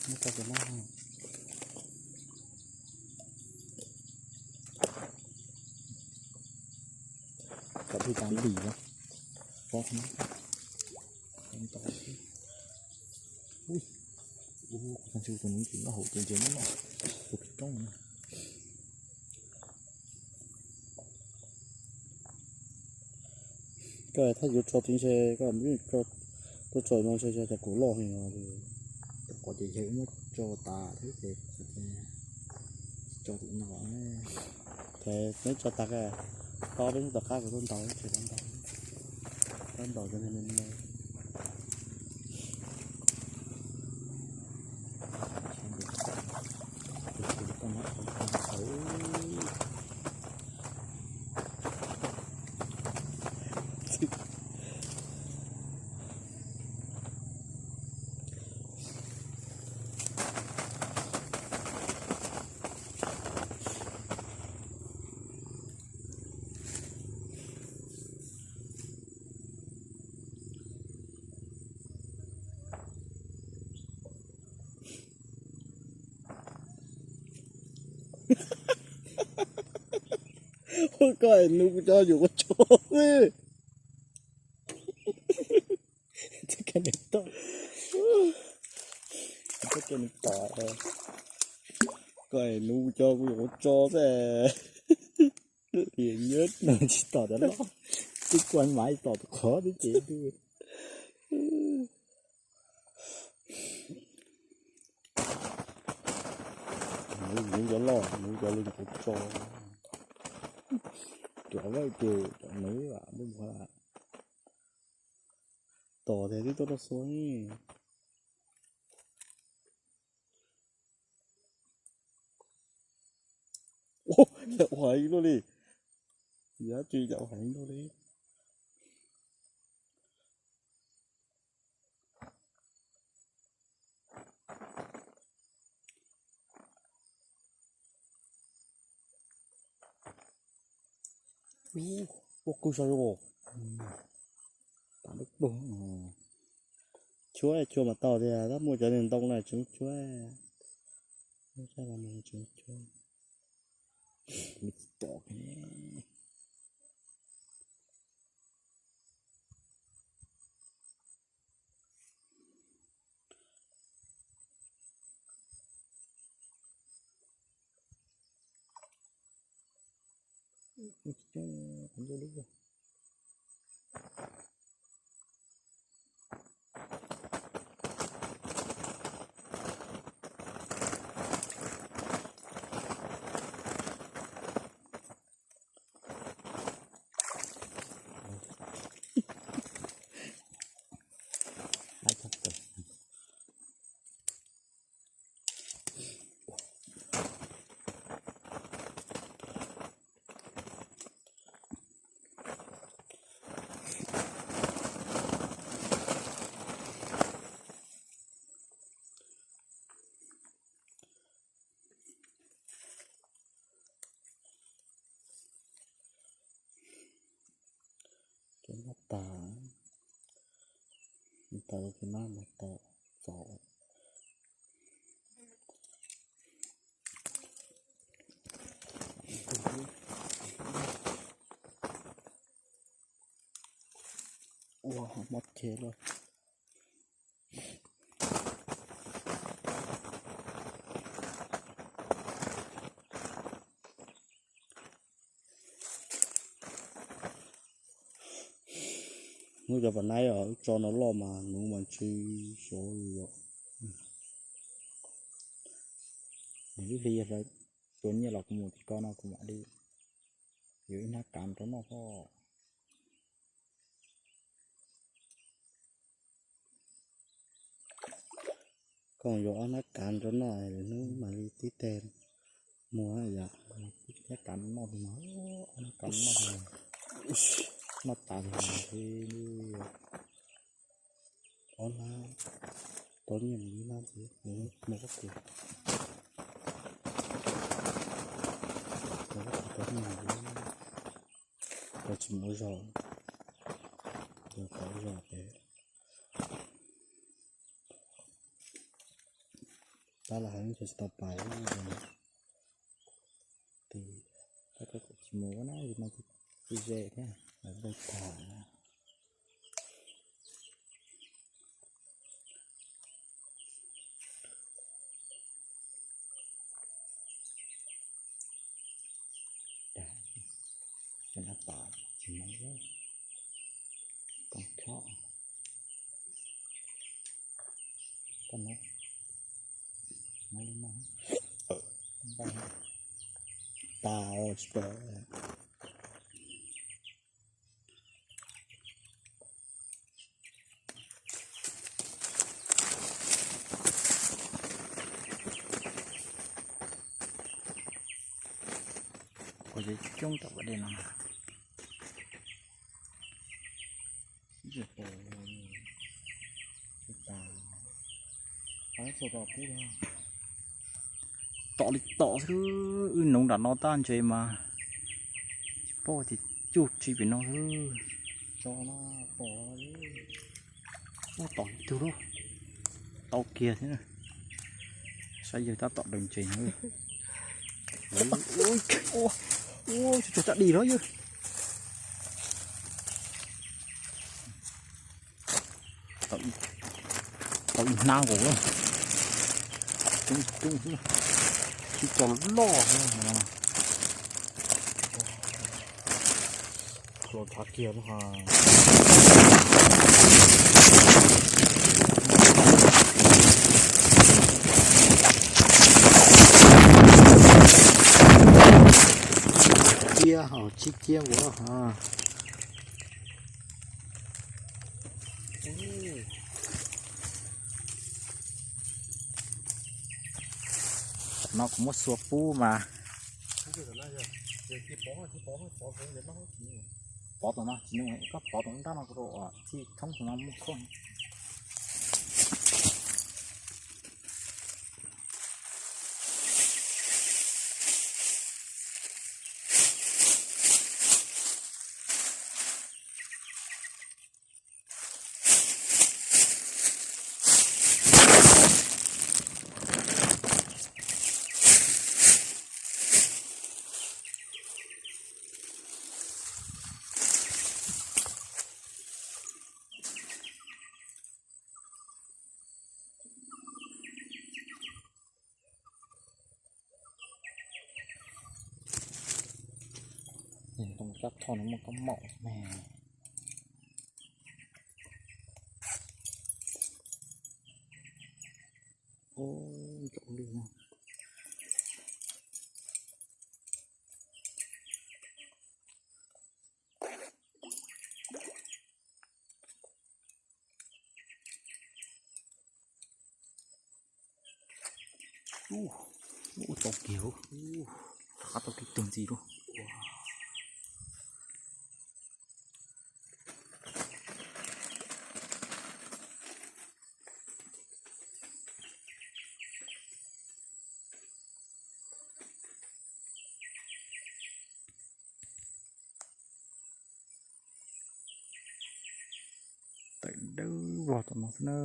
Muab tso tus no. Kom phi tas lim no. Ua, ua, ua, tus no ntxim nyob hauv ces ntsia nyob no, tus pem roob no. Koj thaj yuav tso tus ntshe koj tuaj tso no ntshe yog cov kuv loj heev os. Kom ces yog muab tso tas thiab ces tso tim no. Ces neb tso tas, tob peb hnub tom qab kuv tuaj ntaus ces ntaus, ntaus cov me me. Koj es nug kuv cov yuav kuv tso xwb. Txoj kev nws tom, txoj kev nws tom. Koj es nug kuv cov kuv yuav kuv tso xwb. Nyob no tsis tom cov loj, twb kua mas tom tus qhov twb ces twb. Nws cov loj, nws cov loj kuv tso. Cov loj ces cov nws npaj mus tom tias twb tuaj rau xua ne. Ua, ua heev luaj li. Yog tsis yog ua heev luaj li. Ua kub saib os. Tam lub pug. Chuab, chuab mas tau tiag, tab muaj cov niag ntoo na tseem chuab. Muaj cov no tseem chuab. Tsis tom. Cov no tas, tas cov no mas tas txaus. Ua mob ceg lawm. Muab cov pas naib os, wb tso no loj mas nuv mas ntsw xyov li os. Nws ib hlis hlawv tua nyiaj los kuv mus tim ko no kuv mam li yuav ib hnab kav rau noj os. Koj yuav ob hnab kav rau noj, lwm hnub mam li tib teg muag yom. Hnab kav noj, hnab kav noj, noj tas li ob hnab, tau nyiaj mus ib hnab xwb, mus koj kis, mus koj kis tau nyiaj mus, tau tsis mus ua zog, tau ua zog ces. Los hais tsis tau pais, tab tab kuv tsis mus na, no kuv ze thiab lawv ntau tag na. Cov no pom tsis muaj, koom kho, koj no, no li no, tas tsis pom. Ua coob tom pas dej no. Tom li tom xwb, wb noov nram no tab ntses mas tsis paub tias cuj tsi pem no xwb. Ua tom ib tug lawm, tau kiag thiab. Saib yawg tab tom daws ntses no. Ua tsuag tsuag caj dis los yawg. Tau ib hnab nkaus, coob coob xwb, sib tso loj. Hluas tshav kiag no. Ciab hos tsib ciab nkaus. Tam no kuv muab xuas pub mas. Pov tom no tsis nug, koj pov tom nrab no rau txij thoob no muaj khoom. Ntoo rab thoj no muaj kab maum me. Ub, ntsaum lwj no. Ub, ub, tau kiag, qab tau kiag tug ntxiv lawm. Tawm dawb vog tom no xwb na.